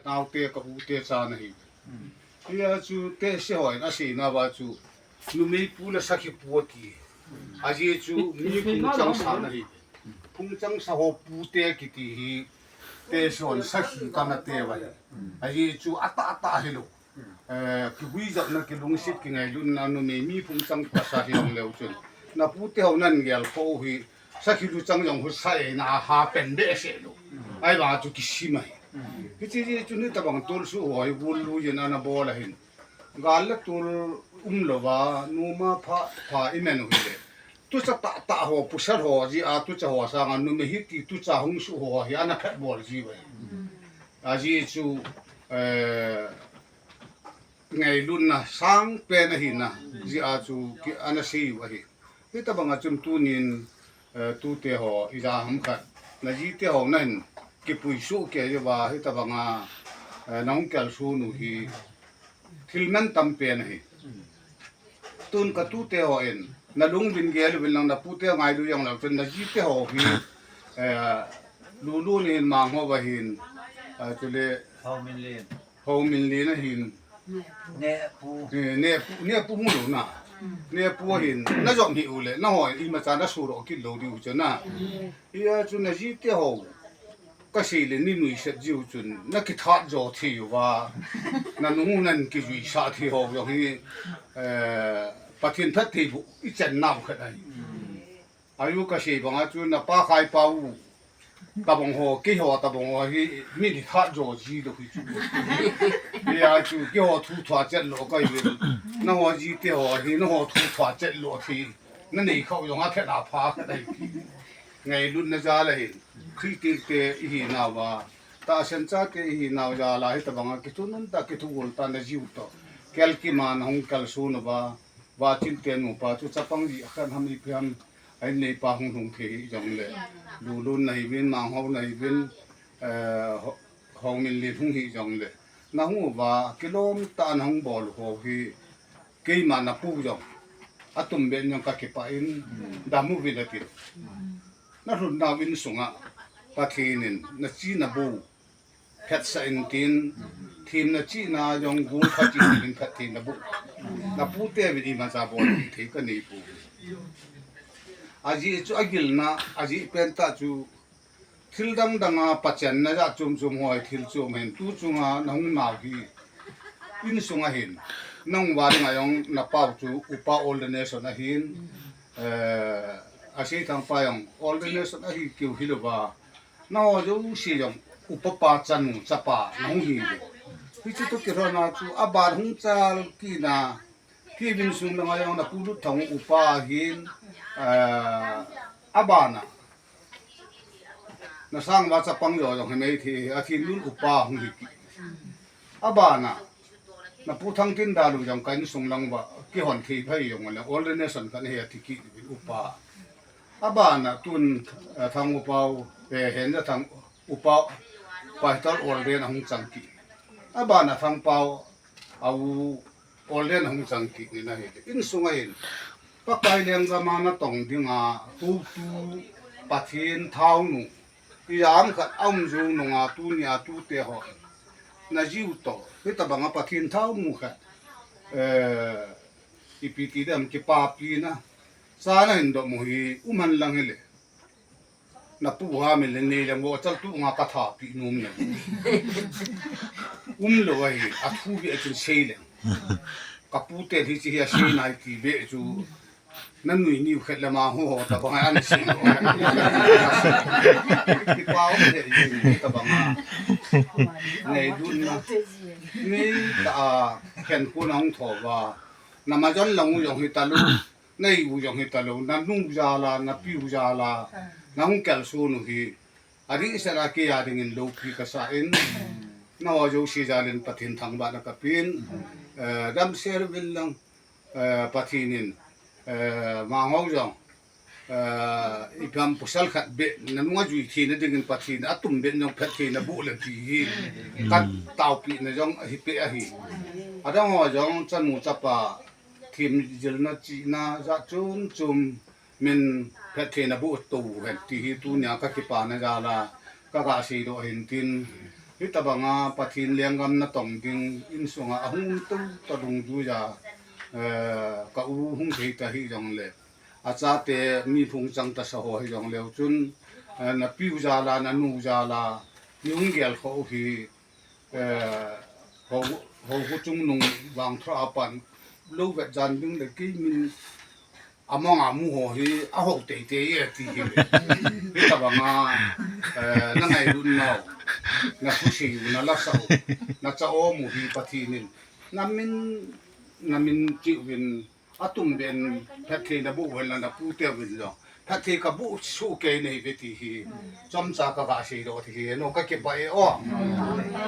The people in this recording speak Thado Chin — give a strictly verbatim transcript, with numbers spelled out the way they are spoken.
Naote ka ute cha nahi. Hia chu tehse hon asei nauva chu numei pu le sakhi pu ati. Ajeh chu mi phung chang sa nahi. Phung chang sa ho pute kiti hi tehse hon sakhi kana ti uva hi. Ajeh chu atah atah hilou. Eh, kiguijopna, kilungset, kingailutna numei mi phung chang pasa hijongleu chun. Napute ho nan gel kho hi sakhi luchang jong husa e na ha pen behseh lou. Ahivang chu kisim ahi. Hiche jeh chun hitabang tolsuh ho hi gul lui in ana bol ahin. Gal le tol umlouva, numa pha, pha i men u hile. Tucha tah tah ho, pasal ho, jeh a tucha ho sanga numei hiti tucha hung suh ho hi ana phet bol jiu ahi. Ajeh chu, eh, ngailutna sangpen ahina, jeh a chu ki ana sei u ahi. Hitabanga chun tunin, eh, tute ho, ija ham khat, najite ho nahin kipui soh kei uva, hitabanga, eh, nahung kalson u hi, thil mantam pen ahi. Tun ka tute hon, nalung vin gel uvin lang, napute ngailu jongleu chun, najite ho hi, eh, Lulu in Mangho ahin, eh, chule Houminlen. Houminlen ahin. Nepu. Eh, Nepu, Nepu mu lou na. Nepu ahin, najom hih u le, nahon imacha nasuh doh kit lou diu chu na. Hia chu najite ho. Kasei le ni nuisat jiu chun, nakithat jo thei uva, nanung nan kijuisah thei ho jong hi, eh, Pathen phattheiboh i chan nau khat ahi. Ahiu kasei banga chu napa khai pau, tabang ho, keiho tabang ho hi, mi ni khat jo ji lou hi chu. Hia chu keiho thu thua chet lou kahiuvin, naho jite ho hi, naho thu thua chet lou thei, nanei khau jong aphet apha khat ahi. Ngailutna jal ahin. Christian te ihi nauva, tahsan chate ihi nau jal a hitabanga kithunun tah, kithugol tah najiu toh. Kelkima nahung kalson uva, Vachin te nupa chu chapang jeh a khan ham ipi ham, a inneipa hung lhung thei hijongle. Lulun nahiuvin, Mangho nahiuvin, eh, Ho-, Houminlen hung hijongle. Nahung uva, kilom tah a nahung bol u ho hi, keima napu jong. Atum ben jong kakipah in, dam uvin atin. Nalhun nau insunga Pathen in nachih nabu phetsah intin, themna chihna jong gul pha chih in phatthei naboh. Napute uvin imacha bol thei kanei pou. Ajeh chu agilna, ajeh pentah chu thil dang dang a pachenna jat chom chom hoi thil chom hin tu chunga nahung nau hi insunga hin. Nahung uva dinga jong napau chu upa ordination ahin, eh, Aseithang pa jong ordination ahi keu hilouva. Naho jouse jong upa pa chanu chapa nahung hi uve. Hiche toh kilhona chu aban hung chal kit na, kei insung langa jong napu Lutthang upa ahin, eh, abana nasang uva chapang jo jong himai thei, Athenlun upa hung hi kit. Abana napu Thangtindalu jong ka insung lang uva kihon thei phai jong le ordination kana hi ati kit upa. Abana tun, eh, Thang upa u, eh, Henjathang upa, pastor ordain ahung chang kit. Abana Thangpau, a u ordain ahung chang kit ni nahi. Insunga hin Pakai lenggam a natong dinga houtu Pathen thaonu ijat ham khat aum jou nunga tunia tute ho najiu toh hitabanga Pathen thaonu khat, eh, ipi ti dem, kipapina cha nahin doh u hi um hen lang hile. Napu ham le nei leng vohchal tu nga kathapi nom ne. Umlou ahi, athu beh chun sei leng. Kapu ten hiche hi asei nai ti beh chu. Nanui niu khat le Mangho ho tabang ana sei lou. Kipah um le tabang a. Ngailutna. Nei tah a khen khu nahung thouva. Namajon lang u jong hitalou. Nei u jong hitalou, nanu jal a, napi u jal a, nahung kalson u hi, adih sela kei a dingin loupi kasa in, naho jouse jal in Pathen thangvahna kapen, eh, damsel uvin lang, eh, Pathen in, eh, Mangho jong, eh, ipi ham pasal khat beh, nanung ajui theina dingin Pathen atum beh jong phatthei naboh le ti hi, kataopina jong ahi peh ahi. Adang ho jong chanu chapa, themjilna chihna jat chom chom min phatthei naboh tou hen ti hi tunia kakipana jal a kaga seidoh ahin tin. Tabanga Pathen lenggam natong ding insunga ahung to ta dungjuiya, eh, ka u hung thei ta hijongle, achate mi phung chang tasa ho hijongleu chun, eh, napiu jal a, nanu jal a, mi hung gelkhoh u hi, eh, ho, ho, ho chungnung vangtho a pan lou vet jan ding le kei min amang a mu ho hi aho teitei e ti hi. Hitabanga, eh, nangailutnau, nathusei u, nalasah u, nacha-om u hi Pathen in namin, namin cheh uvin, atum ben phatthei naboh uhen lang, napute uvin jong phatthei kaboh soh kei nahiuve ti hi chomcha kaga seidoh ti hi, no, kakipah e o.